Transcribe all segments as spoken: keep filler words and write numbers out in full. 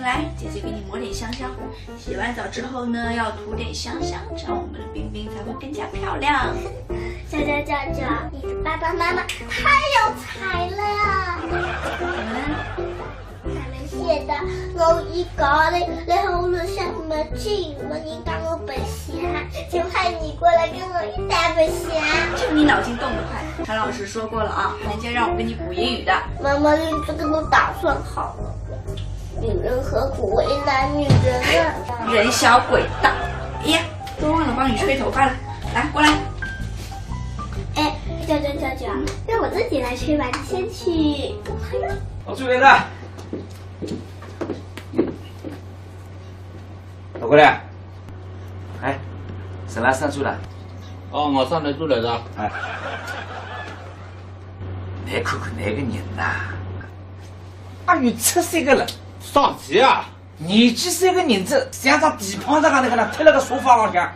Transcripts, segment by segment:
来，姐姐给你抹点香香。洗完澡之后呢，要涂点香香，这样我们的冰冰才会更加漂亮。娇娇娇娇，你的爸爸妈妈太有才了呀！怎么了？他们写的我一个人，然后呢，像什么进，我应该我白相，就派你过来跟我一起白相。就你脑筋动得快。韩老师说过了啊，寒假让我给你补英语的。妈妈，你这个都打算好了。 女人何苦为难女人啊？人小鬼大。哎呀，都忘了帮你吹头发了。来，过来。哎，娇娇娇娇，让我自己来吹吧，你先去。我吹来的。老过来。哎，沈老师转来了。哦，我上来转来的。哎，你看看那个人呐， 阿有七十岁个了，啥事啊？年纪小个人子像张地胖子一样个，贴辣个沙发浪向，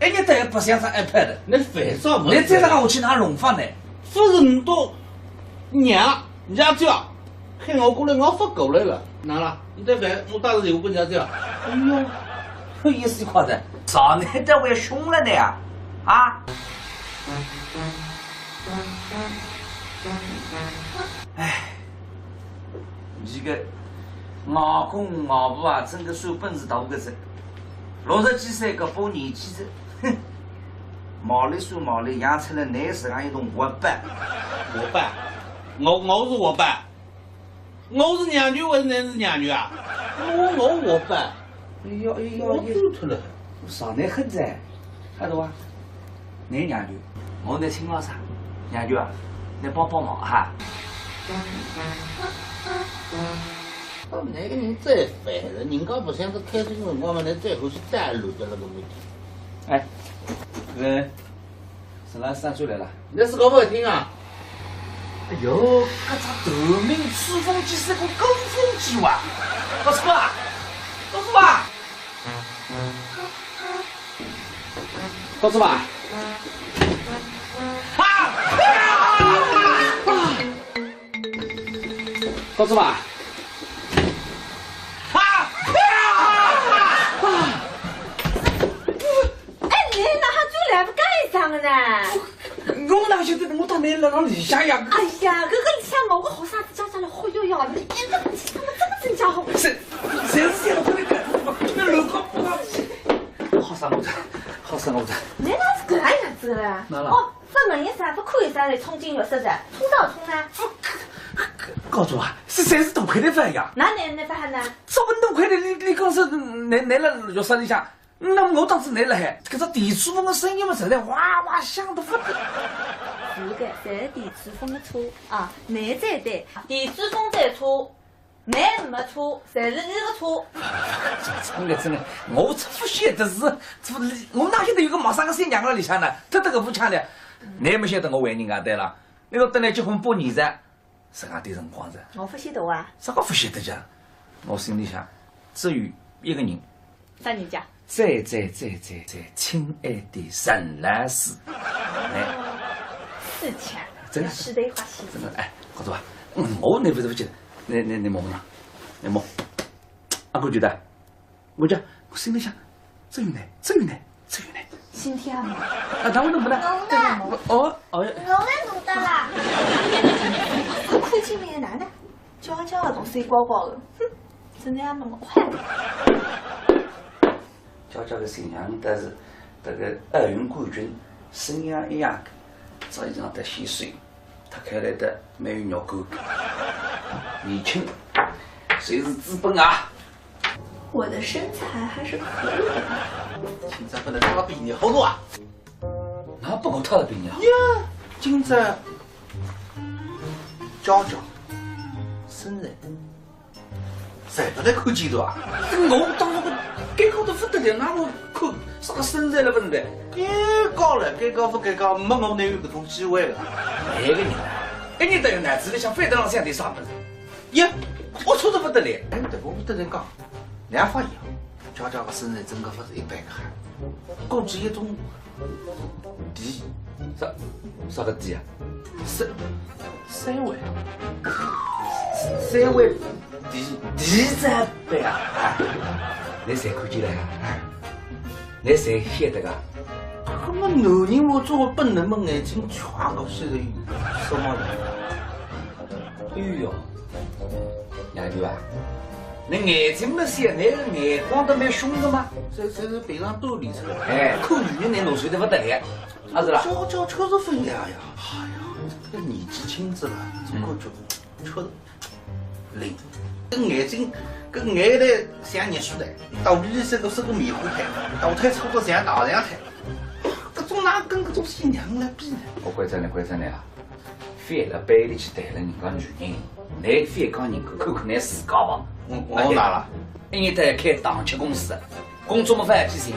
一日到夜白相张iPad。侬烦啥物事？侬再搿能下去哪弄法呢？勿是侬到娘，娘家喊我过来，我勿过来了。哪了？侬再烦，我打个电话拨娘家。哎呦，有意思快哉，上海单位凶了呢呀？啊？ 哎，侬个外公外婆啊，真个算本事大个哉。六十几岁搿把年纪哉，哼，毛里算毛里，养出了侬实梗一种活宝。活宝？我我是活宝？我是娘舅还是侬是娘舅啊？我我活宝？ 哎呦哎呦，我走脱了。上海很哉，晓得伐？侬娘舅，我来请教啥？娘舅啊，侬帮帮忙哈。哦，那个人最烦了，人家勿想着开心辰光嘛，侬最后是带路的那个问题。哎，搿沈老师转来了。侬是搞勿听啊？哎呦，搿只夺命吹风机是个鼓风机哇！搞错啊？搞错啊？ 搞错吧？啊！搞错吧？啊！哎，侬哪哈转来勿讲一声个呢？ 我哪晓得我当年辣浪里向呀？哎呀，搿个里向我个好啥子家家来忽悠呀，侬一个人去怎么这么真家伙？谁谁是这样的人？那乱搞不搞？好生我的，好生我的。侬哪是搿样样子个啦？哪了？哦，勿问一声，勿看一声来冲进浴室的，冲啥冲呢？搞错啊，是谁是大块的饭呀？哪能能勿喊呢？这么大块的，你你讲是你你了浴室里向？ 那么我当时侬辣海，搿只电吹风个声音嘛，实在哇哇响得勿得。是个，侪是电吹风个错啊，侬才对，电吹风才错，侬没错，侪是伊个错。真个真个，我才勿晓得是，我哪晓得有个陌生个新娘辣里向呢？特特个勿腔调，侬也没晓得我为人家对了，那个等来结婚八年哉。 实梗点辰光哉。我勿晓得啊。啥个勿晓得讲？我心里想，只有一个人。啥人家？最最最最最亲爱的沈老师。哎，是钱，真的是得花心。真的哎，搞错吧？嗯，我那不是不晓得，那那那摸摸呢？那摸，啊，我觉得，我讲，我心里想，只有呢，只有呢，只有呢。心跳嘛。啊，他们怎么了？我呢？哦哦，我也弄到了。看见没有？哪能？娇娇个东西光光的，哼，真的要那么快？娇娇个新娘，但是这个奥运冠军，身样一样，照一张的鲜水，她看来的没有肉干，年轻，谁是资本啊？我的身材还是可以的吧？现在不能让他比你好多啊！那不够他的比你好。呀，今朝娇娇身材，侪不得看见的啊！我当时我尴尬得不得了，那我看啥个身材了不是的？尴尬了，尴尬不尴尬？没我哪有搿种机会了？那个人啊，一年到头脑子里想反得浪想点啥么子？呀，我错得不得了。哎，对，我不得了讲，两发一样，娇娇个身材真个不是一般个好，估计一种D，啥啥个D啊？三三围。三位第第三班啊，哎，侬侪看见了啊？侬侪晓得个？搿么男人我作为本能么眼睛全过去了，什么人？哎哟，娘舅啊，侬眼睛么小，侬个眼光倒蛮凶个嘛。这这是平常锻炼出来的。哎，看女人侬弄帅得不得了，啊是啦？这这确实分量呀。哎呀，这个年纪轻着了，总归觉得确实 灵。搿眼睛，搿眼袋像热水袋，肚皮里是个是个棉花胎，大腿粗得像大象腿。搿种哪跟搿种新娘来比呢？我关照侬，关照侬啊，覅辣背地里去谈论人家女人，侬覅讲人家，看看侬自家吧。我我哪了？一年到头开糖吃公司，工作么勿去寻。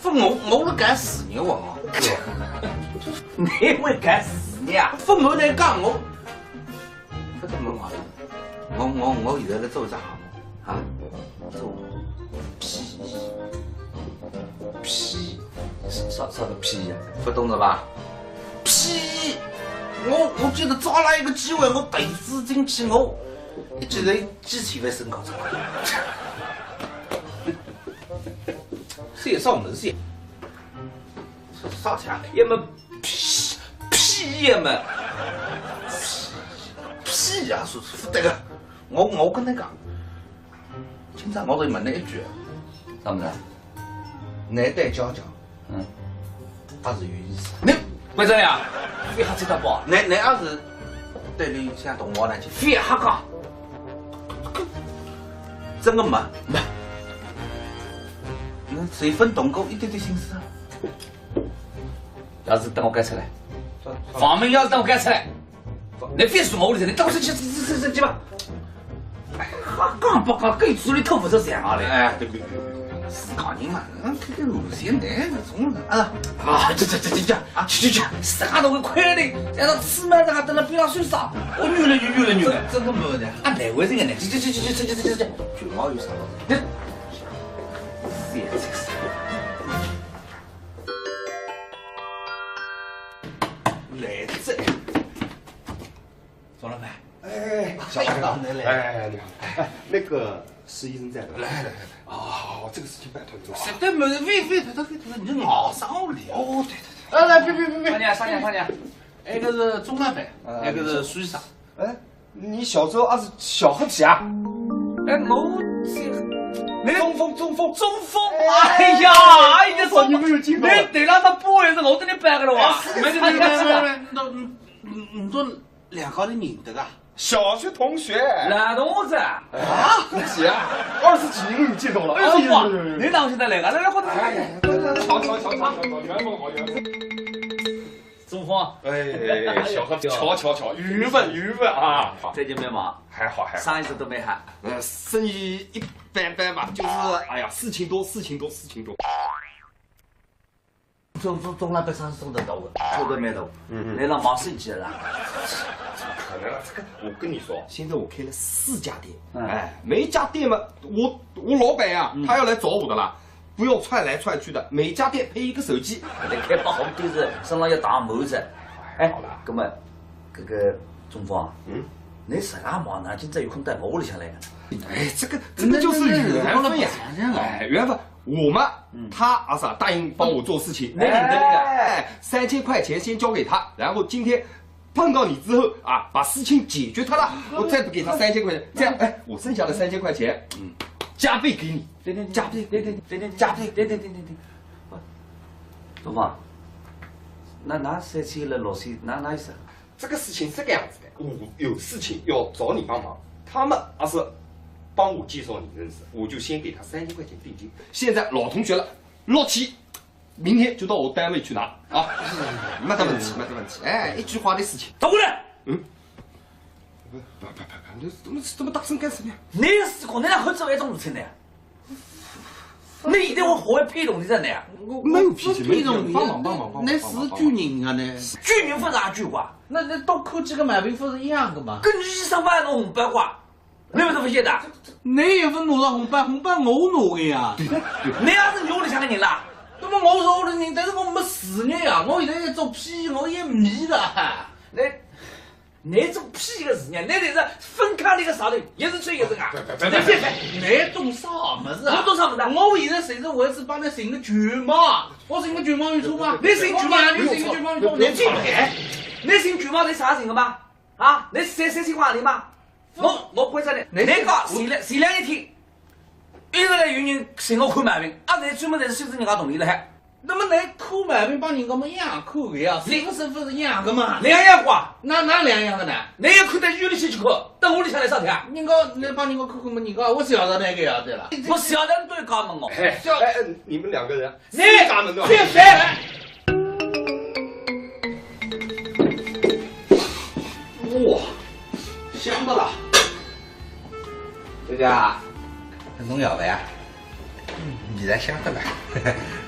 勿我我辣干事业哦。侬会干事业啊？勿我在讲我。 勿懂我啊？我我我现在辣做一只项目啊，做屁屁啥啥个屁呀？勿懂了吧？屁！我我觉得抓牢一个机会，我投资进去，我一记头几千万身家出来。是啥物事？啥钱？要么 屁屁呀嘛！屁呀，说说勿对个，我我跟侬讲，今朝我就问侬一句，啥物事？侬对娇娇，嗯，还是有意思？侬关照呀，覅瞎七搭八，侬侬还是对伊像同学那去，覅瞎讲，真个没没，侬谁分懂过一点点心思啊？ 钥匙等我交出来，房门钥匙等我交出来，侬覅说我屋里向，侬等我出去出去出去出去吧。哎，瞎讲八讲，搿嘴里吐勿出象牙来。哎，对对对对对，自家人嘛，嗯，看看路线呢，搿种人啊。啊，去去去去去，啊，去去去，啥都会亏的，让他吃饭这还等了边上受伤，我扭了扭扭了扭了。真的没得。啊，难为情的呢，去去去去去去去去去，卷毛有啥？那，是呀，这个是。 来了，钟老板。哎，小白，来了。哎，你好。哎，那个施医生在吗？来来来来。哦，这个事情拜托你了啊。实在没事，覅覅覅覅覅，侬熬啥熬哩啊？哦，对对对。哎，来，别别别别。商量商量商量。哎，搿是钟老板，哎，搿是施医生。哎， 你小时候阿是小黑皮啊？哎，我是，那个，中风，中风，中风，哎呀，哎呀，我说你没有听懂。那对了，他不会是我跟你掰个了哇？哎，是的，没没没没没，那，嗯，嗯，嗯，都两个人认得啊？小学同学。男同学。啊？那谁啊？二十几年没有见到了。哎，是哇，你哪现在来个？来来，快点，快点。哎，巧巧巧巧巧巧，缘分好缘分。 中风。哎，小何，巧巧巧，缘分缘分啊！最近蛮忙？还好还好。上一次都没喊。呃，生意一般般吧，就是，哎呀，事情多，事情多，事情多。钟钟钟老板生意做得大的，做得蛮大。嗯嗯。来了忙生意了。怎么可能啊？这个，我跟你说，现在我开了四家店，嗯。哎，每一家店嘛，我我老板呀，嗯。他要来找我的啦。 不要窜来窜去的，每家店配一个手机。搿开发红点子，身上要打帽子。哎，好了。葛么，搿个钟峰啊，嗯？侬啥个忙呢？今朝有空到我屋里向来啊？哎，这个，这个就是缘分呀。那，那，那，那，哎，缘分。我嘛，嗯。他阿是答应帮我做事情，那，那，那，哎，三千块钱先交给他，然后今天 碰到你之后啊，把事情解决掉了，我再给他三千块钱，这样，哎，我剩下的三千块钱，嗯，加倍给你，对对对，加倍，对对对对对，加倍。对对对对对。不，东方，那那三千了，老师，那那意思？这个事情是这个样子的，我有事情要找你帮忙，他们阿是帮我介绍你认识，我就先给他三千块钱定金。现在老同学了，老七 明天就到我单位去拿啊。没得问题，没得问题。哎，一句话的事情。等会儿。嗯。不不不不，你怎么这么大声干什么呀？侬是讲侬哪会做一种事情呢？侬现在我好会骗动侬的呢？我没有骗你，没有骗你，帮忙帮忙帮忙。那是救人啊呢。救人勿是也救过？那那多看几个毛病勿是一样的吗？跟医生发个红包过。 侬勿是勿晓得？侬又勿拿着红包，红包我拿的呀。对对对。侬也是屋里向的人啦。那么我是屋里人，但是我没事业呀，我现在在做屁，我也没了哈。那㑚种屁个事呢，㑚侪是分开里个石头，一直吹一直啊。别别别别别，㑚懂啥物事啊？我懂啥物事啊？我现在随时为是帮㑚寻个舅妈，我寻个舅妈有错吗？㑚寻舅妈，㑚寻个舅妈有错吗？㑚进来，㑚寻舅妈是啥寻个吗？啊，㑚三三千块钿吗？我我关照㑚，㑚讲前两前两日天，一直来有人寻我看毛病，啊，侪专门侪是收着人家铜钿了还。 那么㑚看毛病帮人家么一样看个呀，是勿是勿是一样个嘛？两样个啊？哪哪两样个呢？㑚要看到医院里去去看，到屋里向来啥体啊？人家来帮人家看看嘛，人家我晓得那个呀，对了。我晓得侬都要讲问我。哎，哎，哎，你们两个人，你自家门的。这谁？哇，香的了。 这个啊，侬要饭啊？嗯，现在想得了。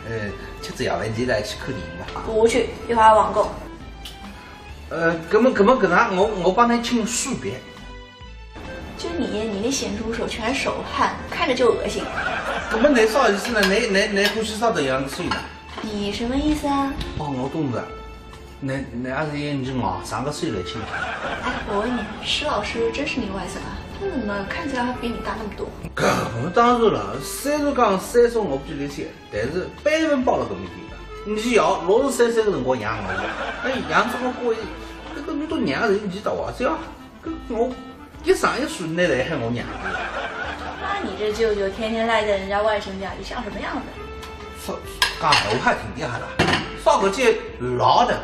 呃，吃仔要饭，现在去看电影吧。不去，一会儿要网购。呃，搿么搿么搿能我我帮侬请水杯。就你，你那咸猪手全是手汗，看着就恶心。搿么㑚啥意思呢？㑚㑚㑚欢喜啥个样子水呢？你什么意思啊？哦，我懂了。 那那还是用你外甥个手来请。哎，我问你，施老师真是你外甥啊？他怎么看起来还比你大那么多？搿当然了，虽然讲岁数我比侬小，但是辈分摆辣搿面搭个。侬爷六十三岁个辰光养我，哎，养这么过，搿个侬都养人，侬大儿子啊，搿我一生一世侬侪喊我娘个。那你这舅舅天天赖在人家外甥家里，像什么样子？说讲闲话还挺厉害的，啥个叫老的？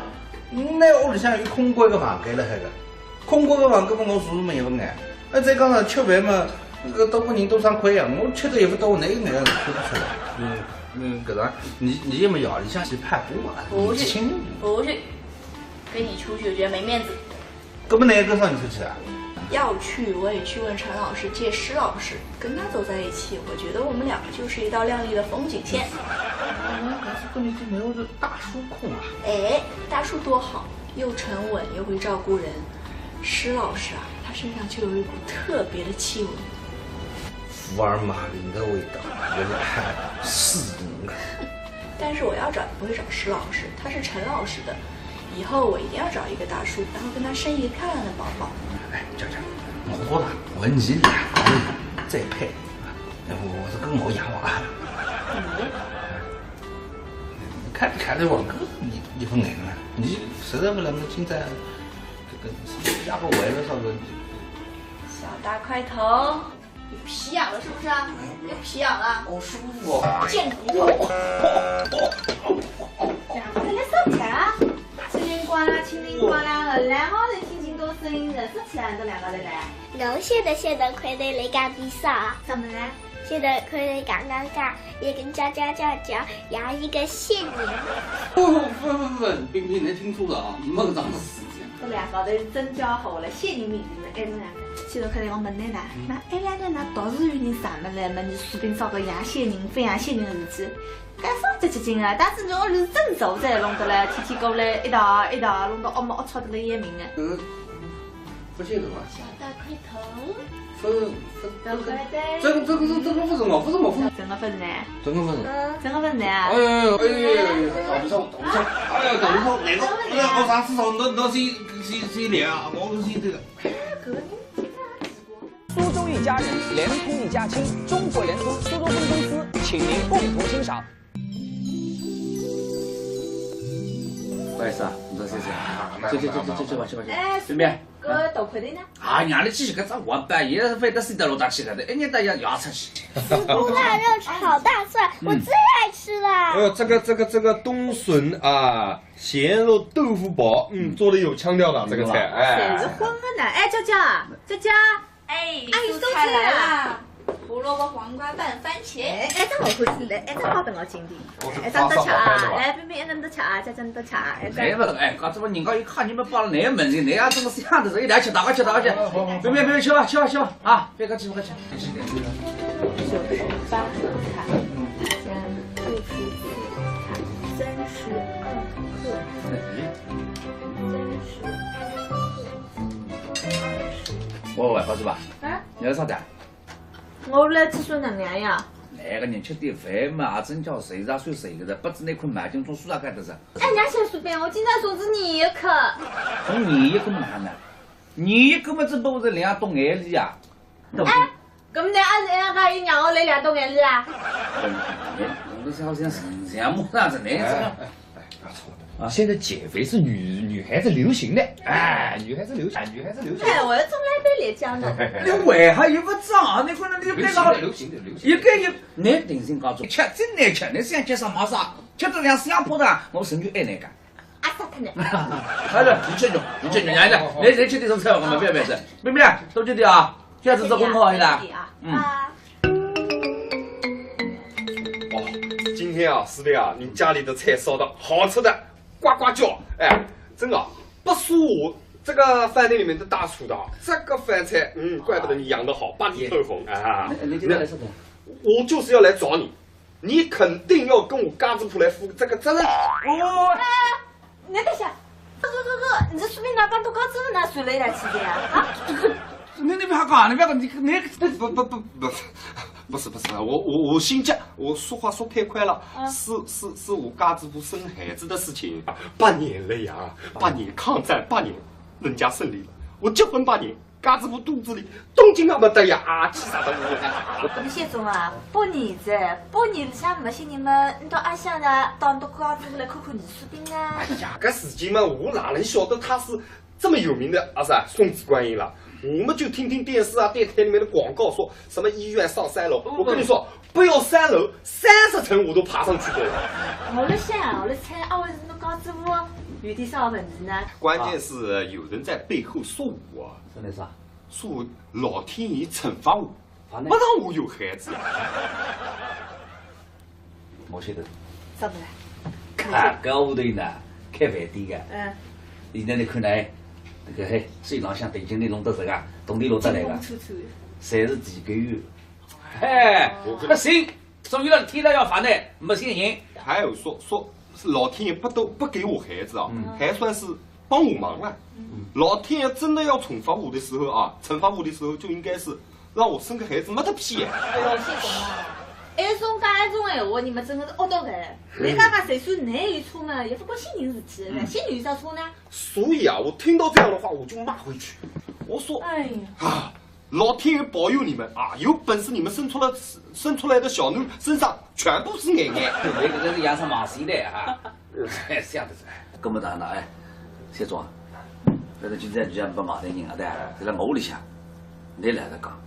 㑚屋里向有空关个房间辣海个，空关个房间嘛，我住住么也勿碍。哎，再讲了，吃饭嘛，搿个多个人多双筷呀，我吃得也勿多，哪有眼看勿出来？嗯嗯，搿个，你你也没夜里向去拍过啊？不去，年轻人。不去，跟你出去我觉得没面子。搿么㑚跟啥人出去啊？要去我也去问陈老师借施老师，跟他走在一起，我觉得我们两个就是一道亮丽的风景线。我搿是跟你这没有这大叔控啊。哎，大叔多好， 又沉稳又会照顾人。施老师啊，他身上就有一股特别的气味。福尔马林的味道，有点刺鼻。但是我要找不会找施老师，他是陈老师的。以后我一定要找一个大叔，然后跟他生一个漂亮的宝宝。哎，讲讲，我多大？我年纪大，再配。我我是跟我养娃。你？ 看看这王哥，你你不眼了，你实在不能够现在这个下个位了，啥个？小大块头，你皮痒了是不是啊？有皮痒了？好舒服哦。贱骨头。两个人在啥子啊？叽里呱啦，叽里呱啦的，然后能听见多声音，人是自然的两个人嘞。侬晓得晓得看到那个比赛啊？怎么了？ 现在可以刚刚讲，也跟叫叫叫叫，养一个谢宁。不不不不不，冰冰，侬听错了啊，没搿桩事体。搿两家头是真交好了，谢宁名字还是哪个？现在看来我问侬啦，那埃两天㑚倒是有人上门来问侬，随便找个养谢宁、勿养谢宁的事体，搿啥结结劲啊？但是侬是真走在弄得来，天天过来一道一道，弄得龌龊龌龊得来要命啊。呃，不晓得吧？小大块头。 勿是，勿是，这个，这个，这个勿是我，勿是我，勿是。真个勿是呢？真个勿是。真个勿是呢？哎呦哎呦哎呦哎呦，打不上，打不上，哎呀，打不上，哪个？哎呀，我上次上，侬侬先先先连啊，我先这个。苏州一家人，联通一家亲，中国联通苏州分公司，请您共同欣赏。不好意思啊，你说谢谢啊，去去去去去去吧去吧去吧，哎，随便。 搿大块头呢？啊，让侬去吃搿只王八，也是费得死得老大气个，一日到夜要出去。苏州大肉炒大蒜，我最爱吃了。呃，这个这个这个冬笋啊，咸肉豆腐煲，嗯，做的有腔调的这个菜，哎。侪是荤个呢。哎，娇娇，娇娇。哎，哎，蔬菜来啦。 胡萝卜、黄瓜拌番茄。哎，哎，这我会吃的，哎，这好等我经典。哎，这样得吃啊，哎，冰冰，哎，能得吃啊，这样得吃啊，哎，这样。哎，勿是，哎，搞这么人家一看你们摆了哪门子，哪样这么香的，一来吃，大家吃，大家吃。冰冰，冰冰，吃吧，吃吧，吃吧，啊，别客气，不客气。八个菜，三个菜，三十二个，三十二个，二十。我外婆是吧？啊？你要上台？ 我来吃酸奶呀。那个人吃点饭嘛，也真叫谁家算谁的，不知那块毛巾从树上盖的噻。哎，人家先随便，我今朝送子你一颗。送你一颗嘛，看呢？你根本就不是两懂眼里啊。哎，搿么侬阿是还讲伊让我来两懂眼里啊？你好像是这样么样子呢？哎，哎，哎，不要吵了。啊，现在减肥是女，女孩子流行的，哎，女孩子流行，女孩子流行。哎，我从来没来讲的。你为啥又不讲？你可能你被那个流行的，流行的。一个一，你定心搞错，吃真难吃，你想吃啥么啥，吃得像香扑的，我神经爱那个。 啊，杀脱呢！好了，你吃肉，你吃肉，来来，来来吃点生菜吧，我们不要不要吃，不要不要，多吃点啊，下次做功课好一点。啊。嗯。啊。哦，今天啊，师弟啊，你家里的菜烧的好吃的，呱呱叫，哎，真的啊，不输我这个饭店里面的大厨的啊，这个饭菜，嗯，怪不得你养得好，把你透红啊。那那今天来吃什么？我就是要来找你， 你肯定要跟我家主婆来负这个责任。哦。哎，侬等下，搿搿搿搿，侬是说明㑚帮侬家主婆㑚算了一道去的呀？啊？你你不要讲，你不要讲，你你不不不不不，不是不是，我我我心急，我说话说太快了。嗯。是是是我家主婆生孩子的事情，八年了呀，八年抗战八年，人家胜利了，我结婚八年， 家主婆肚子里动静也没得呀，啊，气煞得我。搿么谢总啊，八年哉，八年里向没些人嘛，侬到阿香呢，到侬家主婆来看看儿子病啊？哎呀，搿事情嘛，我哪能晓得他是这么有名的，啊是啊，送子观音了？我们就听听电视啊、电台里面的广告，说什么医院上三楼。我跟你说，不要三楼，三十层我都爬上去过了。我辣想，我辣猜，阿会是侬家主婆有点啥问题呢？关键是有人在背后说我啊。 真的是啊？说老天爷惩罚我，罚呢？不让我有孩子呀。毛晓得。怎么了？看，搿屋头呢，开饭店个。嗯。现在你看呢，搿个嘿，水浪向定金里弄得这个，铜钿弄得来个，清清楚楚。侪是地沟油。嘿，我跟不行，所以了，天了要罚呢，没信心。还有说说是老天爷不都不给我孩子啊，嗯。还算是 帮我忙了。嗯。老天爷真的要惩罚我的时候啊，惩罚我的时候就应该是让我生个孩子没得屁眼。哎呦，谢总啊，还种讲还种闲话，你们真的是恶毒的。嗯。人家讲谁说你有错嘛，也不关心人事体，嗯。心里有啥错呢？所以啊，我听到这样的话，我就骂回去。我说，哎呀。啊， 老天爷保佑你们啊！有本事你们生出来，生出来的小囡身上全部是眼眼。搿个是养成马戏的啊。想得出来。搿么当然哎，谢总啊，搿个今朝就像没买单人啊，对啊，是辣我屋里向，侬来得讲，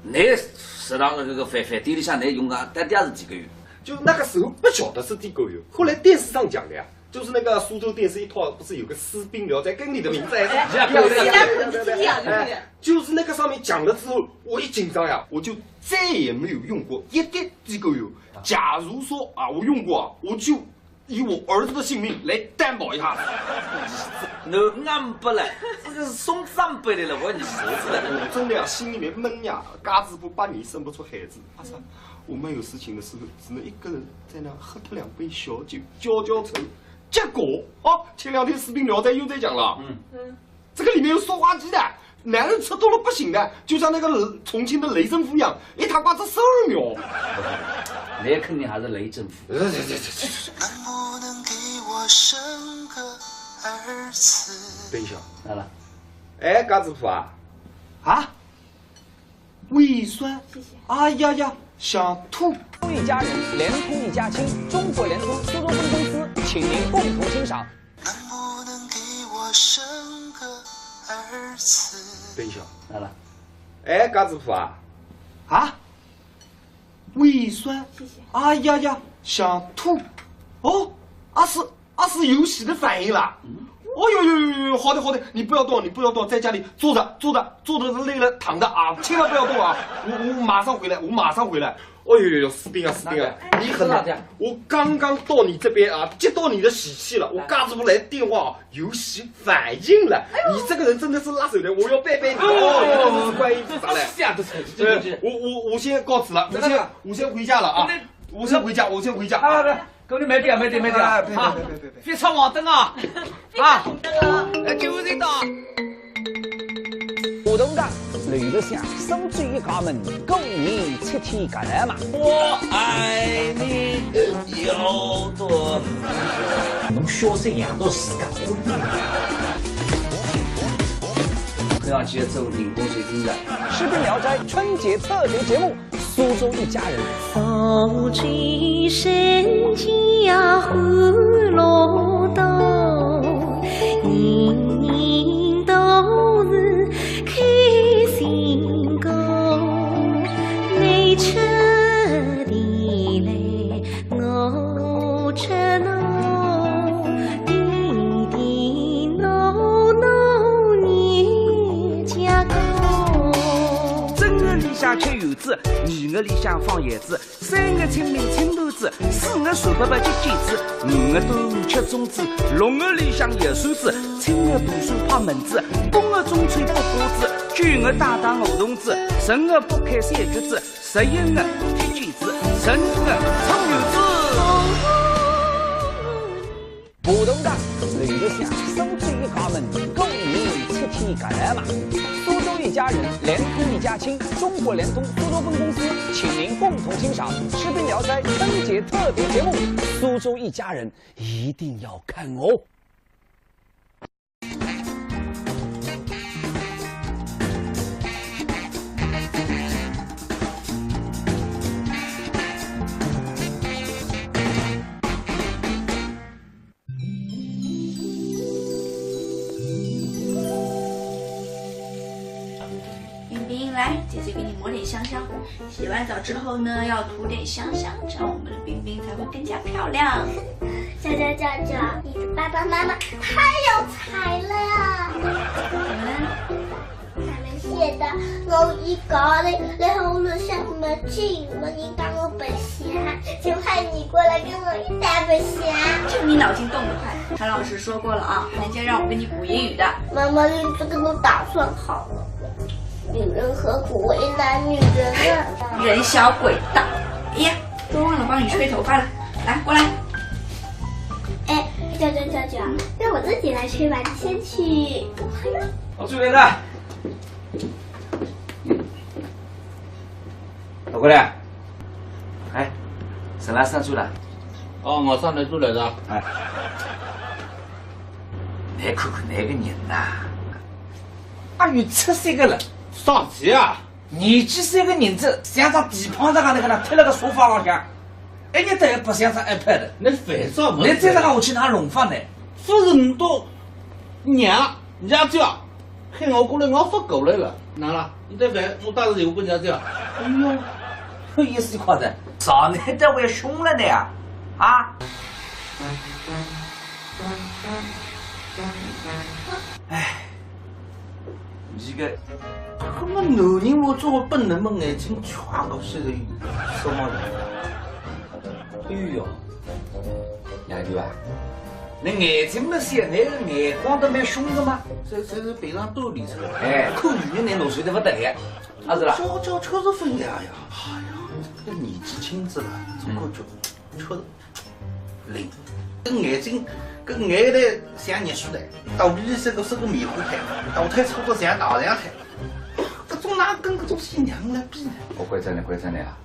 侬食堂的搿个饭饭店里向侬用个到底是几个月？就那个时候不晓得是几个月，后来电视上讲的呀。 就是那个苏州电视一套，不是有个《私奔聊斋》，跟你的名字还是一样的，一样的，一样的。哎，就是那个上面讲了之后，我一紧张呀，我就再也没有用过一滴地沟油。假如说啊，我用过啊，我就以我儿子的性命来担保一下。侬硬不来，这个是送长辈的了，我你儿子的。我真的呀，心里面闷呀，家主婆八年生不出孩子，啊是吧？我们有事情的时候，只能一个人在那喝脱两杯小酒，浇浇愁。 结果，哦，前两天《私奔聊斋》又在讲了。嗯。嗯。这个里面有塑化剂的，男人吃多了不行的，就像那个重庆的雷政富一样，一塌刮子十二秒。那肯定还是雷政富。这这这这这。能不能给我生个儿子？等一下。来了。哎，家主婆啊。啊？ 胃酸。谢谢。哎呀呀，想吐。一家人，联通一家亲，中国联通苏州分公司，请您共同欣赏。能不能给我生个儿子？等一下。来了。哎，家主婆啊。啊？胃酸。谢谢。哎呀呀，想吐。哦，啊是 啊，是有喜的反应啦。嗯。哦呦呦呦呦，好的好的，你不要动，你不要动，在家里坐着坐着坐着累了躺着啊，千万不要动啊！我我马上回来，我马上回来。哦呦呦呦，士兵啊士兵啊，哎，你很难。是啊，这样。我刚刚到你这边啊，接到你的喜气了，我刚子不来电话啊，有喜反应了。哎呦。你这个人真的是辣手的，我要拜拜你。哦，你真的是观音菩萨嘞。这是这样的，这这这。我我我先告辞了，我先我先回家了啊，我先回家，我先回家。好的。 搿你慢点，慢点，慢点啊！哎，别别别别别别！覅闯黄灯啊！啊！哎，救人的。我同志刘德祥，苏州一家门，过年七天搿来嘛。我爱你有多么。侬小心养到自家。要记得做人工水晶的。《士兵聊斋》春节特别节目《苏州一家人》。 正月里向吃圆子，二月里向放炮子，三月清明清团子，四月十八节节子，五月端午吃粽子，六月里向摇扇子，七月大蒜拍蚊子，八月中秋剥瓜子，九月打打梧桐子，十月剥开山橘子，十一月踢毽子，十二月搓圆子。 华东大，刘德祥苏州一家门，过年七天干嘛？苏州一家人，联通一家亲，中国联通苏州分公司，请您共同欣赏《士兵聊斋》春节特别节目《苏州一家人》，一定要看哦。 冰冰，来，姐姐给你抹点香香。洗完澡之后呢，要涂点香香，这样我们的冰冰才会更加漂亮。娇娇娇娇，你的爸爸妈妈太有才了呀！怎么了？他们写的我一个人，然后呢，像什么静，我应该我本 闲，就派你过来跟我一起白相。就你脑筋动得快。韩老师说过了啊，寒假让我给你补英语的。妈妈，你这个都打算好了，女人何苦为难女人啊？人小鬼大。哎呀，都忘了帮你吹头发了。来，过来。哎，娇娇娇娇，让我自己来吹吧，你先去。我吹人的。 老郭嘞，哎，沈老师转来。哦，我上来转来的。哎，侬看看搿个人呐，阿有七十岁个了，啥体啊？年纪小个人子，像只地胖子一样个，贴辣个沙发浪向，一日到夜白相只iPad。侬烦啥物事？侬再搿能下去哪弄法呢？勿是侬都娘，娘子啊， 喊我过来，我勿过来了。哪了？侬再烦，我打个电话拨人家讲。哎呦，意思快的，上来这位凶了的呀？啊？哎，这个，搿么男人我做个本能么眼睛全部是什么人？ 哎呦，娘舅啊，侬眼睛么小，侬个眼光倒蛮凶个嘛。这，这是平常锻炼出来的。哎，看女人侬落水得勿得了，啊是啦？娇娇确实勿一样呀。哎呀，这个年纪轻仔了，总感觉确实灵。搿眼睛，搿眼袋像热水袋，肚皮里是个，是个棉花胎，大腿粗得像大象腿。搿种哪跟搿种新娘来比呢？我关照侬，关照侬啊！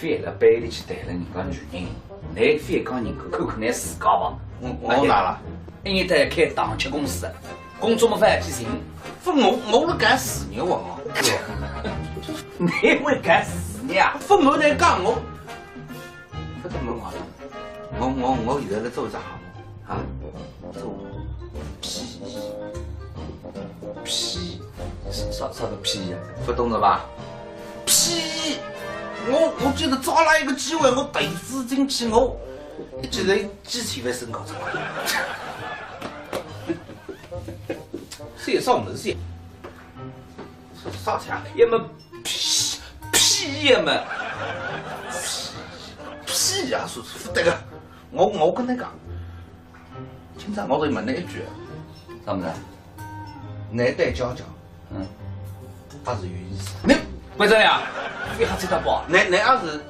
覅辣背地里去谈论人家女人，侬覅讲人家，看看侬自家吧。我，我哪了？一日到夜开糖吃公司，工作么勿要去寻。勿，我，我辣干事业哦。侬会干事业啊？勿，我来讲，我，勿是我，我，我，我现在辣做一只项目。 啊，做屁，屁，啥，啥个屁呀？勿懂了吧？屁！我，我就是抓牢一个机会，我投资进去，我一记头几千万身家出来。是啥物事？啥钱？也没屁，屁也没。屁呀，是，是，对个，我，我跟侬讲， 今朝我就问侬一句，啥物事？侬对娇娇，嗯，还是有意思？侬关照呀，覅瞎七搭八。侬，侬还是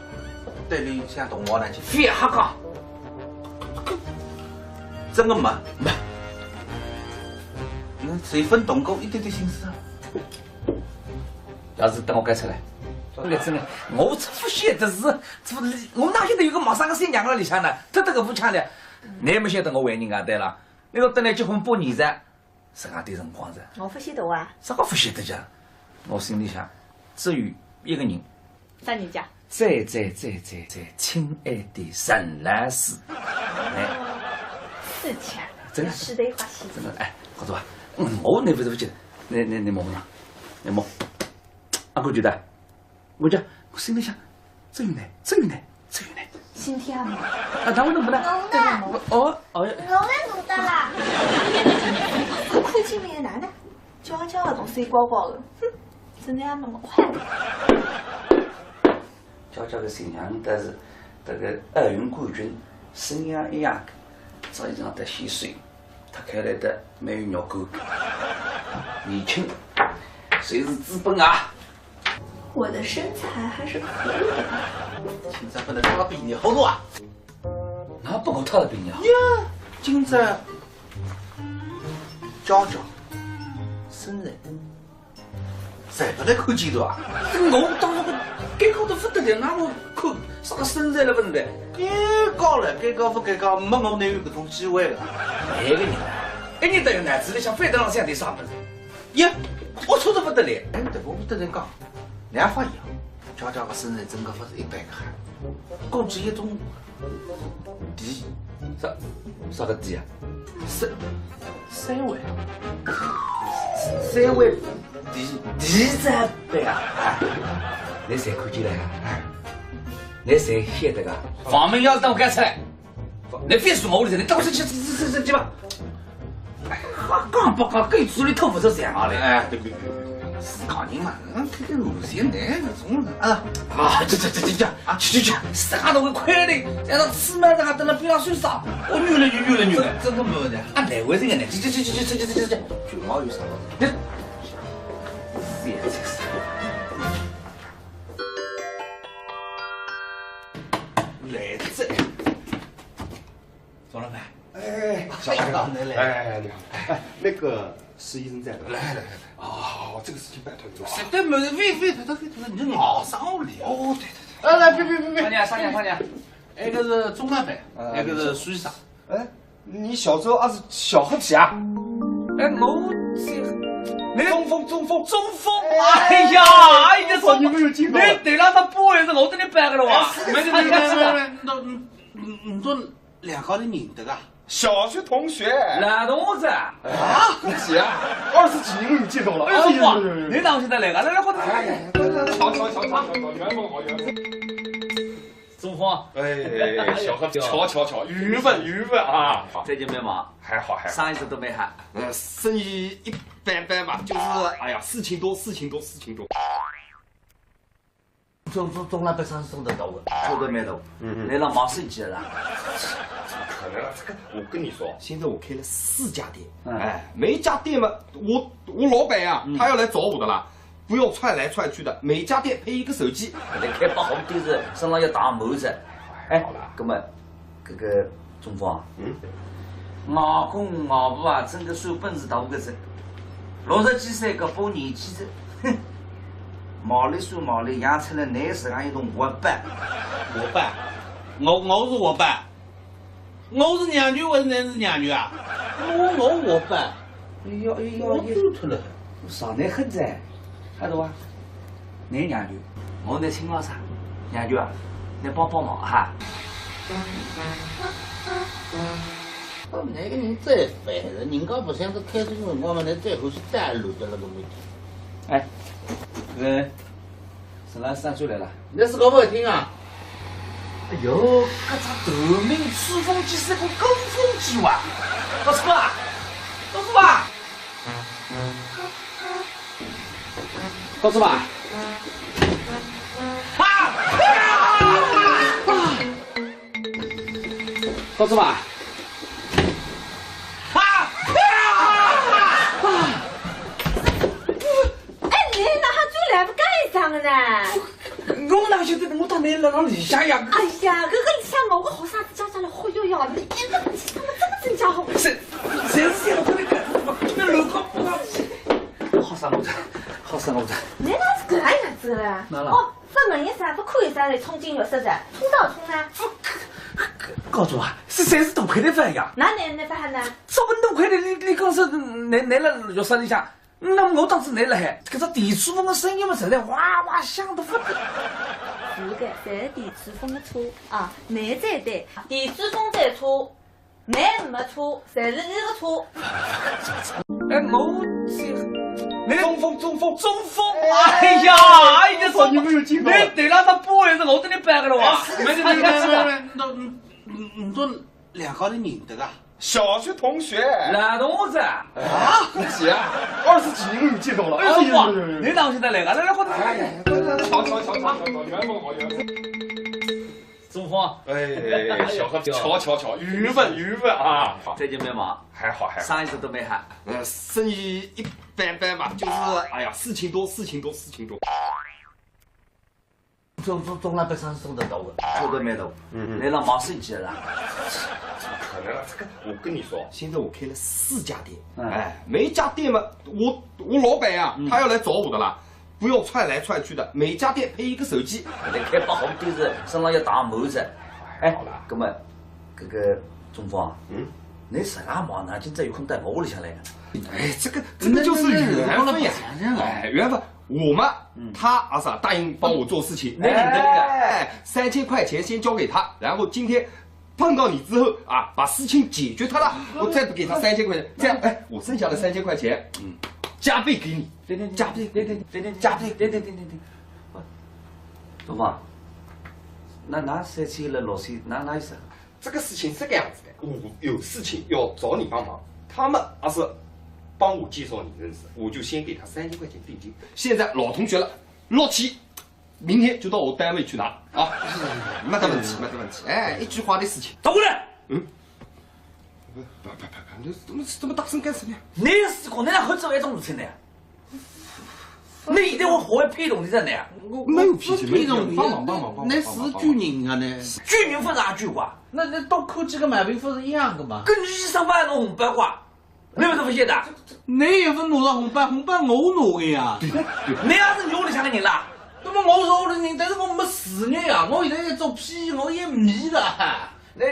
对伊像同学呢？覅瞎讲。真个没？没。侬就勿动过一点点心思啊？ 要是等我改出来，我真的，我出勿晓得是，出，我哪晓得有个陌生个新娘辣里向呢？特特个勿腔调，侬也没晓得我为人家对了。侬说等侬结婚八年哉，实梗点辰光哉。我勿晓得啊。啥个勿晓得讲？我心里想，只有一个人。啥人家？最最最最最亲爱的沈老师。哎，是钱，真的是得花心。真的，哎，好做啊。嗯，我那勿是勿记得，那那那摸摸，那摸，啊，我觉得。 我讲，我心里想，只有呢，只有呢，只有呢。今天啊，啊，他为什么呢？我呢？哦，哦，我来弄的啦。看见没有，男的，娇娇的东西光光的，哼，真的要那么快。娇娇的形象，但是这个奥运冠军，身样一样，这一张得洗水。 他看来的没有肉干。年轻，谁是资本啊？我的身材还是可以的吧。现在不能他的比你好多啊。那不够他的比你好。呀，今朝娇娇，身材 侪勿能看见的啊？我当时尴尬得不得了，那我看啥个身材了勿是的？尴尬了，尴尬勿尴尬，没我哪有搿种机会了。搿个人啊，一日到夜脑子里向翻得浪想点啥物事？呀，龌龊得不得了。哎，对，我勿得人讲，两发现啊，娇娇个身材真个勿是一般个好，估计一种 地，啥啥个地啊？三三围，三围地地在背啊！哎，你侪看见了呀？哎，你侪晓得个？房门钥匙等我开出来，你别说我的，你等我去去去去去吧。 哎，瞎讲八讲，跟嘴里吐不出象牙来。哎，对对对对对，自家人嘛，嗯，看看路线呢，搿种人啊。啊，这这这这这，啊，去去去，啥都会亏了的，让他吃饭，这还等了边上睡啥？我女了女，女了女了。真的没问题。啊，难为情个呢，去去去去去去去去，卷毛有啥？这，这也真是。来这。钟老板。 哎，小白啊，来来来，哎，你好，哎，那个施医生在吗？来来来来，哦，这个事情拜托你了啊。是，对，没，非非，他他非他，你熬上我了。哦，对对对。哎，来，别别别别，啥人啊啥人啊啥人啊？那个是钟老板，呃，那个是苏医生。哎，你小时候啊是小黑皮啊？哎，我是那个中风中风中风，哎呀，哎呀，我说你没有听过。那对了，他不会是我跟你摆个了哇？哎，是没没没没没，那嗯嗯嗯，都 两家头认得啊？小学同学。男同学。啊？是啊，二十几年没有见到了。哎呦，哇，你哪现在来个？来来，快点。哎，巧巧巧巧巧巧，缘分好缘分。中风。哎，小何，巧巧巧，缘分缘分啊。最近蛮忙？还好还好。生意是都蛮好。呃，生意一般般吧，就是，哎呀，事情多，事情多，事情多。 钟钟钟老板生意做得大个，做得蛮大。嗯嗯。来了忙生意了。怎么可能啊？这个我跟你说，现在我开了四家店，嗯。哎，每一家店嘛，我我老板呀，嗯。他要来找我的啦，不用窜来窜去的，每一家店配一个手机。那开八号店是身上要打帽子。哎，好了。那么 搿个钟峰啊，嗯？外公外婆啊，真个算本事大个子，六十几岁搿把年纪子，哼，毛里算毛里养出来㑚实梗一种活宝。活宝？我我是活宝？我是娘舅还是㑚是娘舅啊？我我活宝？哎呦哎呦，我走脱了。上来很在，还是哇？ 㑚娘舅，我㑚亲老师，娘舅啊，㑚帮帮忙哈。搿哪个人最烦了，人家勿想着开车个辰光嘛，㑚最后是带路的那个问题。哎，搿个沈老师转来了。㑚自家勿听啊？哎哟，搿只短命吹风机是个鼓风机哇！告诉吧，告诉吧。 告诉吧。啊！告诉吧。啊！哎，你哪哈转来勿讲一声个呢？我哪晓得，我当然辣辣里向呀。哎呀，搿个里向我个好啥子家家来忽悠呀，你一个人去，他们真个真家伙。谁谁是这样的？那乱讲。 好生活着，好生活着。侬哪是搿能样子个啦？哪了？哦，勿问一声，勿看一声，来冲进浴室着，冲啥冲呢？告诉我，这侪是大块头饭呀。哪能能发呢？这么大块头，你，你讲是拿，拿了浴室里向，那么我当时拿了海，搿只电吹风个声音嘛，实在哇哇响得不得。是个，侪是电吹风个错啊，侬才对，电吹风才错，侬没错，侪是伊个错。哎，我是，那个中风，中风，中风，哎呀，哎呀，中风，你没有听到？那对了，他不会是我跟你掰个了哇？哎，是的，没有，没有，没有，没有，那，嗯，嗯，都两个人认得啊？小学同学。男同学。啊，恭喜啊！二十几年没有见到了。哎呦，哇，哎呦，哎呦，哎呦。你哪会现在来个？来，来，快点，快点。哎，快点，巧，巧，巧，缘分好，缘分。中风。哎，小何，巧，巧，巧，缘分，缘分啊。最近蛮忙？还好，还好。生意是都蛮好。呃，生意一般般吧，就是，哎呀，事情多，事情多，事情多。 中，中，中老板生意做得大个，做得蛮大。嗯，嗯。来了忙生意了。怎么可能啊？这个，我跟你说，现在我开了四家店，嗯。哎，每一家店嘛，我，我老板呀，嗯。他要来找我的啦，不要窜来窜去的，每家店配一个手机。侬开八号店是身上要打满子。哎，好了。那么，搿个中风啊，嗯。侬实在忙呢，今朝有空到我屋里向来呀？哎，这个，这个就是缘分呀。那，那，那，哎，缘分。 我嘛，嗯。他阿是答应帮我做事情，哎，哎，三千块钱先交给他，然后今天碰到你之后啊，把事情解决掉了，我再给他三千块钱，这样，哎，我剩下的三千块钱，嗯，加倍给你，对，对，对，加倍，对，对，对，对，对，加倍。对，对，对，对，对。中风，那，那三千了，老师，那，那意思？ 这个事情是这个样子的，我有事情要找你帮忙，他们阿是帮我介绍你认识，我就先给他三千块钱定金。现在老同学了，老七，明天就到我单位去拿啊。没得问题，没得问题。哎，一句话的事情。走过来。嗯。不，不，不，不，你怎么，这么大声干什么呀？侬是讲侬哪会做搿种事情呢？ 侬现在我好会配动你真的呀？我，没有脾气，我不配动你，没有脾气，帮忙，帮忙，帮忙，那，那是救人啊，那。救人勿是也救我？那，那多看几个毛病勿是一样的吗？跟医生发个红包瓜，侬勿是勿晓得？侬也勿拿着红包，红包我拿的呀。对，对。侬也是屋里向的人啦。那么我是屋里人，但是我没事业呀，我现在在做屁，我也没了。那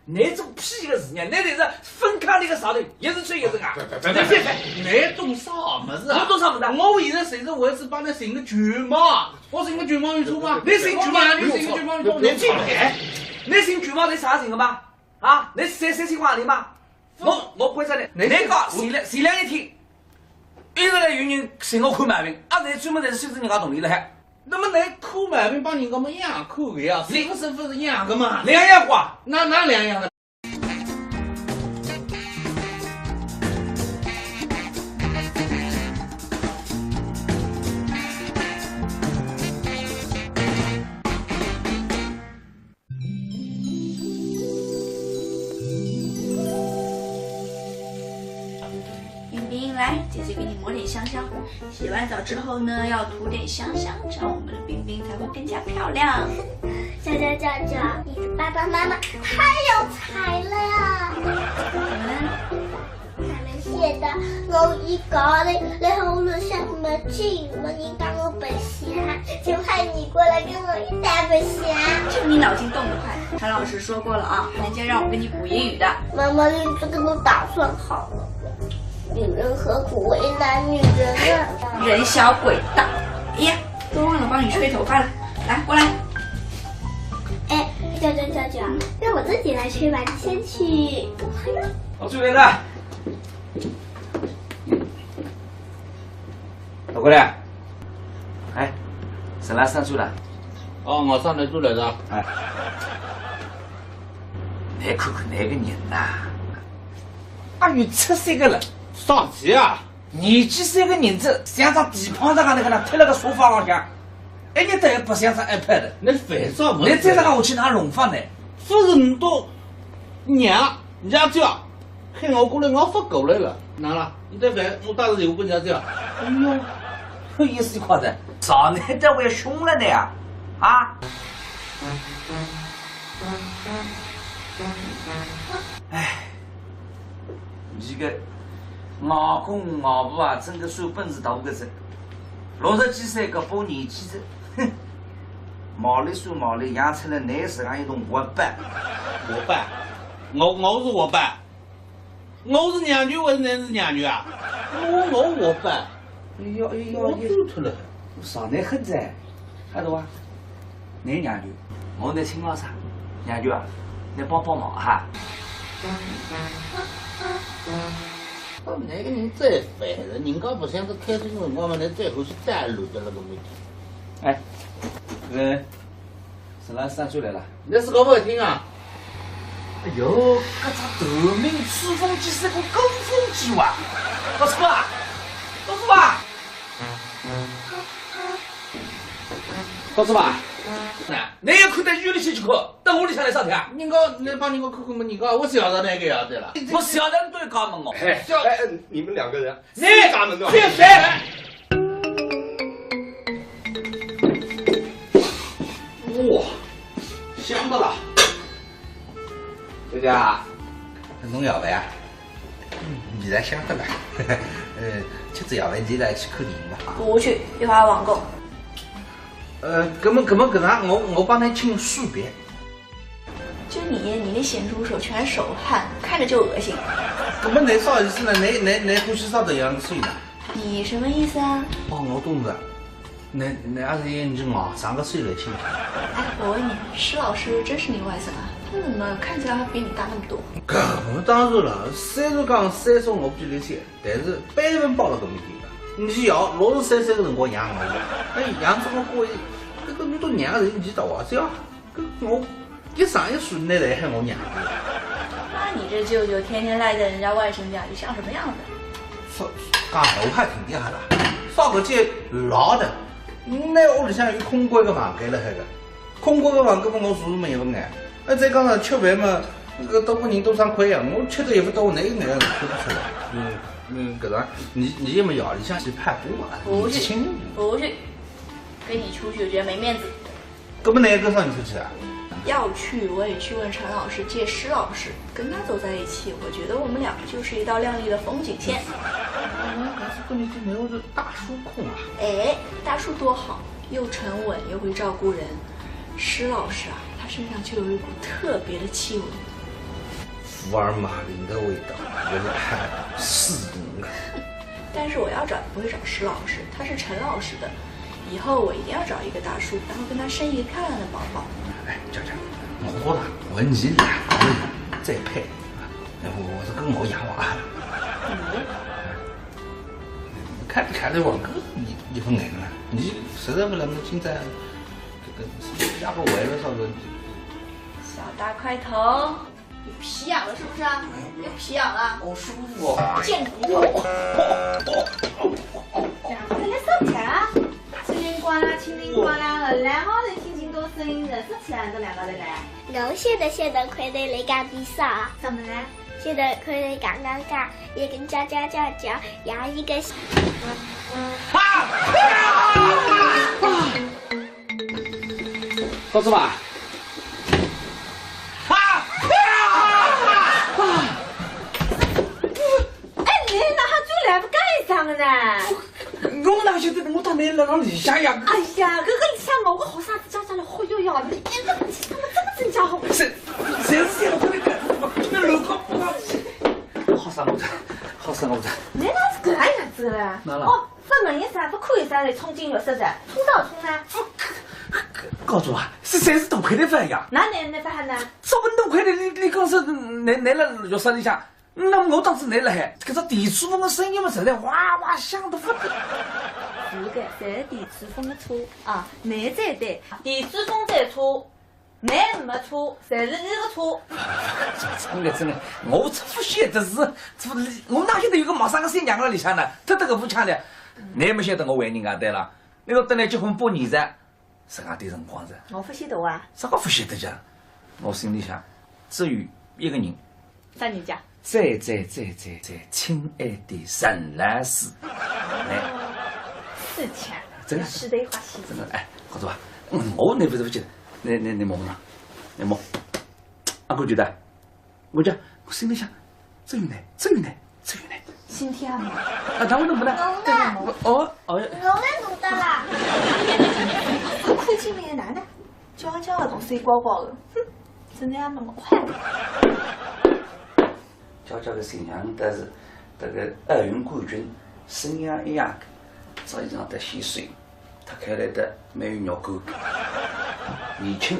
侬做屁个事业，侬就是分开里个石头，一直吹一直硬。别，别，别，别，别，侬懂啥物事啊？我懂啥物事啊？我现在随时我是帮侬寻个舅妈，我寻个舅妈有错吗？侬寻舅妈，侬寻个舅妈有错，侬进来。侬寻舅妈，侬啥寻个嘛？啊？侬三，三千块钿嘛？我，我关照侬，侬讲前两，前两日天，一直来有人寻我看毛病，啊，侪专门侪是收着人家铜钿了还。 那么侬看毛病帮人家么一样看个呀，是勿是，勿是一样个嘛？两样个。哪，哪两样个？冰冰，来，姐姐给你抹点香香。洗完澡之后呢，要涂点香香，这样我们的冰冰才会更加漂亮。娇娇，娇娇，你的爸爸妈妈太有才了。怎么了？他们写的我一个人，然后呢，像什么进，我应该我本 行，就派你过来跟我一起玩耍。就你脑筋动得快，韩老师说过了啊，寒假让我给你补英语的。妈妈，你这个都打算好了，女人何苦为难女人啊？人小鬼大。哎呀，都忘了帮你吹头发了，来，过来。哎，娇娇，娇娇，让我自己来吹吧，你先去。哦，这边的。 老郭头，哎，啥人上来了？哦，我上来就来了。哎，侬看看搿个人呐，阿有七十岁个了。啥体啊？年纪小个人子，像张地胖子一样个，贴辣个沙发浪向，一日到夜白相张iPad。侬烦啥物事？侬再搿能下去哪弄法呢？勿是侬都娘，娘子啊， 喊我过来，我勿过来了。哪了？侬再烦，我打个电话拨娘子啊。哎呦，有意思快哉，上来倒还要凶了呢呀？啊？哎，侬个外公外婆啊，真个算本事大个哉。六十几岁搿把年纪哉，哼，毛里算毛里，养出来难是俺一种活宝。活宝？我，我是我爸，我是娘舅还是侬是娘舅啊？我，我我爸，哎呀哎呀，我走脱了，少拿黑仔，晓得伐？侬娘舅，我是亲老师，娘舅啊，侬帮帮忙哈。 搿个人最烦了，人家白相个开心辰光嘛，侬最后是带路的那个问题。哎，搿个，沈老师转来了。侬是搞勿听啊？哎哟，搿只夺命吹风机是个鼓风机哇！高师傅啊，高师傅啊，高师傅啊，那侬也困到院里去去困，到屋里向来啥体啊？人家，侬帮人家看看嘛，人家我晓得那个呀，对了。我晓得侬都要讲问我。哎，哎，哎，你们两个人，你啥门道？去谁？哇，香的了。这家，侬要饭啊？嗯，味道香的了。呃，吃仔要饭，侬来去看电影吧。我不去，一会儿还要网购。呃，搿么，搿么搿能，我，我帮侬请水杯。 就你，你那咸猪手全是手汗，看着就恶心。搿么侬啥意思呢？侬，侬，侬欢喜啥个样子呢？你什么意思啊？哦，我懂了。侬，侬还是用你外甥个手来请。哎，我问你，施老师真是你外甥啊？他怎么看起来还比你大那么多？搿当然了，虽然讲岁数我比侬小，但是辈分摆辣搿面搭个。侬想，六十三岁个辰光养我，哎，养这么过，搿个侬都养人，侬大啊，是啊？ 搿我一生一世侬侪喊我娘舅。那你这舅舅天天赖在人家外甥家里，像什么样子？说，讲闲话还听得好啦，啥个叫老的？㑚屋里向有空关个房间辣海个，空关个房间嘛，我住住没有个。哎，再讲了，吃饭嘛，搿个多个人多双筷呀，我吃得也勿多，哪有哪能吃勿出来？嗯，嗯，搿种，侬，侬也没夜里向去拍鼓啊？不去，年轻人。不去，跟你出去我觉得没面子。 搿么侬要跟啥人出去啊？要去我也去问陈老师借施老师，跟他走在一起，我觉得我们两个就是一道亮丽的风景线。我还是跟你去没有这大叔控啊。哎，大叔多好，又沉稳又会照顾人。施老师啊，他身上就有一股特别的气味。福尔马林的味道，有点太死人了。 但是我要找不会找施老师，他是陈老师的。以后我一定要找一个大叔，然后跟他生一个漂亮的宝宝。哎，讲讲，我过了，我你来，我再配。哎，我，我是跟我养娃。嗯。看，看这王哥，你，你不能了，你实在不能，今天这个，这个，下个回了，啥个？小大块头。 有皮痒了是不是啊？有皮痒了？好舒服哦。贱骨头。两个人在啥啊？清灵光啦，清灵光啦，来好人听见多声音，认识起来这两个人来。我现在现在快点来干的啥？怎么了？现在快点刚刚干，也跟叫叫叫叫，养一个。啊！啊！啊！ 高师傅啊！啊！哎，侬哪哈转来勿讲一声个呢？我哪晓得，我当然辣浪里向呀。哎呀，搿个里向我个好啥子家家来忽悠呀，侬一个人怎么这么真家伙？谁，谁是谁？我跟你讲，那楼高不高。好生活的，好生活的。侬哪是搿样子个啦？哪了？哦， 勿问一声，勿看一声，来冲进浴室的，冲啥冲呢？高师傅啊，是，侪是大块头发呀？哪能没法呢？这么大块头，你，你讲是侬，侬辣浴室里向，那么我当时侬辣海，搿只电吹风个声音嘛，实在哇哇响得不得了。是个，侪是电吹风个错啊，侬才对，电吹风才错。 侬没错，侪是伊个错。真的，真的，我才勿晓得是，这，我哪晓得有个陌生个新娘辣里向呢？特特个勿腔调，侬也没晓得我为人家对了。那个等来结婚八年哉，自家点辰光哉。我勿晓得啊。啥个勿晓得讲？我心里想，只有一个人，啥人家？ 最最最最最亲爱的沈老师。哎，是钱，真的是得花心。真的，哎，好做啊，嗯，我那不是不去，那那那摸摸，那摸，啊，我觉得，我讲，我心里想，只有你，只有你，只有你。今天啊，啊，他们能不能？我，哦哦，我也弄到了。看见没，男的，娇娇的东西，乖乖的，哼。 真的要那么快？娇娇个新娘，但是搿个奥运冠军，身样一样个，着衣裳得显瘦，脱开来得蛮有肉感。年轻，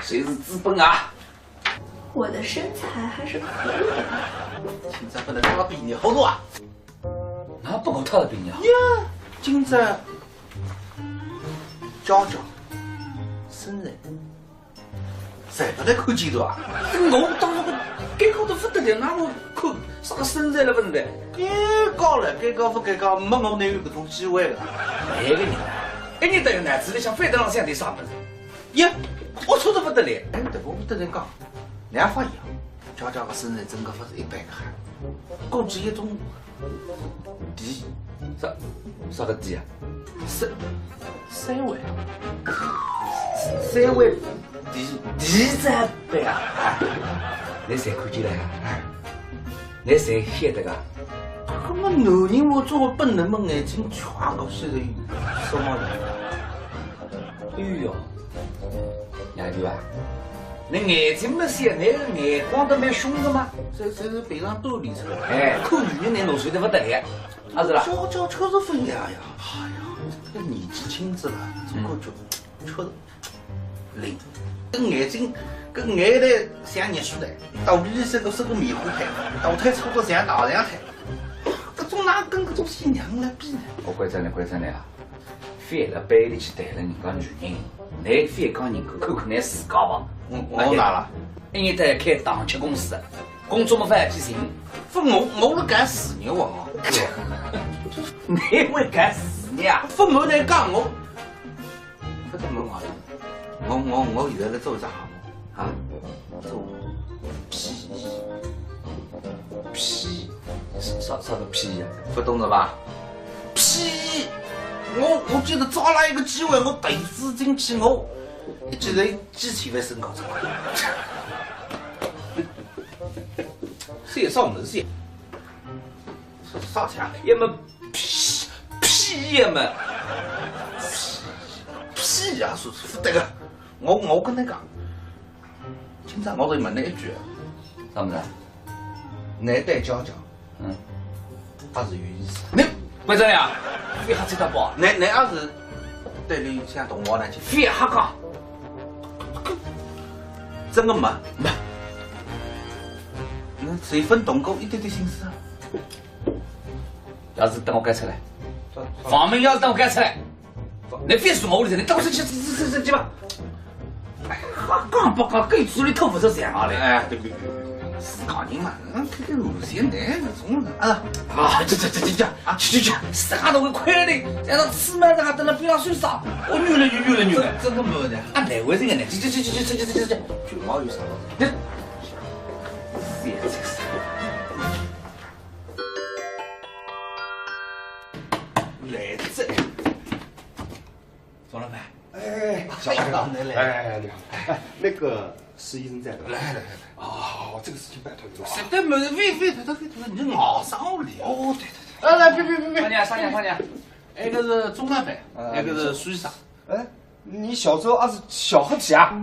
谁是资本啊？我的身材还是可以的。现在不能让她比你好多啊！哪不够她的比你啊？呀，今朝娇娇生日。 侪勿得看见个啊？我当时尴尬得勿得了，哪能看啥个身材了勿是的？尴尬了，尴尬勿尴尬？没我哪有搿种机会个？哪个人啊？一日到夜脑子里向翻得浪想点啥物事？呀，龌龊得勿得了。哎，对，我勿得了讲，两发现啊，娇娇个身材真个勿是一般个好，估计一种 D。啥，啥个 D 啊？三，三围。三围 D，D 罩杯啊！哎，侬侪看见了呀？哎，侬侪晓得个？搿么男人我作为本能嘛，眼睛歘过去了，什么人？哎哟，娘舅啊，侬眼睛么小，侬个眼光倒蛮凶个嘛。这，这是平常锻炼出来的。哎，看女人侬弄帅得勿得了。 啊，是啦。娇娇确实勿一样呀。哎呀，这个年纪轻仔了，总感觉确实灵。搿眼睛，搿眼袋像热水袋，肚皮里是个，是个棉花胎，大腿粗得像大象腿。搿种哪跟搿种新娘来比呢？我关照侬，关照侬啊，覅辣背里去谈论人家女人，侬覅讲人家，看看侬自家吧。我，我哪了？一日到夜开糖吃公司， 工作么勿要去寻。勿，我，我辣干事业哦。侬会干事业啊？勿，我来讲，我，勿是问我，我，我，我现在辣做一只项目啊，做皮，皮，啥，啥个皮呀？勿懂了吧？皮，我，我觉得抓牢一个机会，我投资进去，我一记头几千万身价出来。 是啥物事？啥啥呀？要么屁屁要么屁呀，是是勿对个。我我跟侬讲，今朝我就问侬一句，啥物事？侬对娇娇，嗯，还是有意思？侬关照呀，覅瞎七搭八。侬侬还是对伊像同学呢？覅瞎讲。真个没？没。 侬侪勿动过一点点心思啊？要是等我改出来，房门要是等我改出来，侬覅说我屋里人，侬等我出去，出去，出去，出去吧。哎，瞎讲八讲，狗嘴里吐勿出象牙来。哎，对对对对对，自家人嘛，嗯，看看路线呢，搿种啊。啊，去去去去去，啊，去去去，自家都会亏了的，让他吃饭，让他等了边上睡着，我女了女，女了女了。真个没得。啊，难为情个呢，去去去去去去去去去。卷毛有啥？那 来这，方老板。哎，小白，哎，你好。哎，那个施医生在的。来来来来。哦，这个事情拜托你了啊。实在没事，覅覅覅覅覅，你熬上我哩。哦，对对对。哎，来，别别别别。啥人啊？啥人啊？啥人啊？哎，那个是钟老板，哎，那个是苏医生。哎， 你小时候还是小黑皮啊？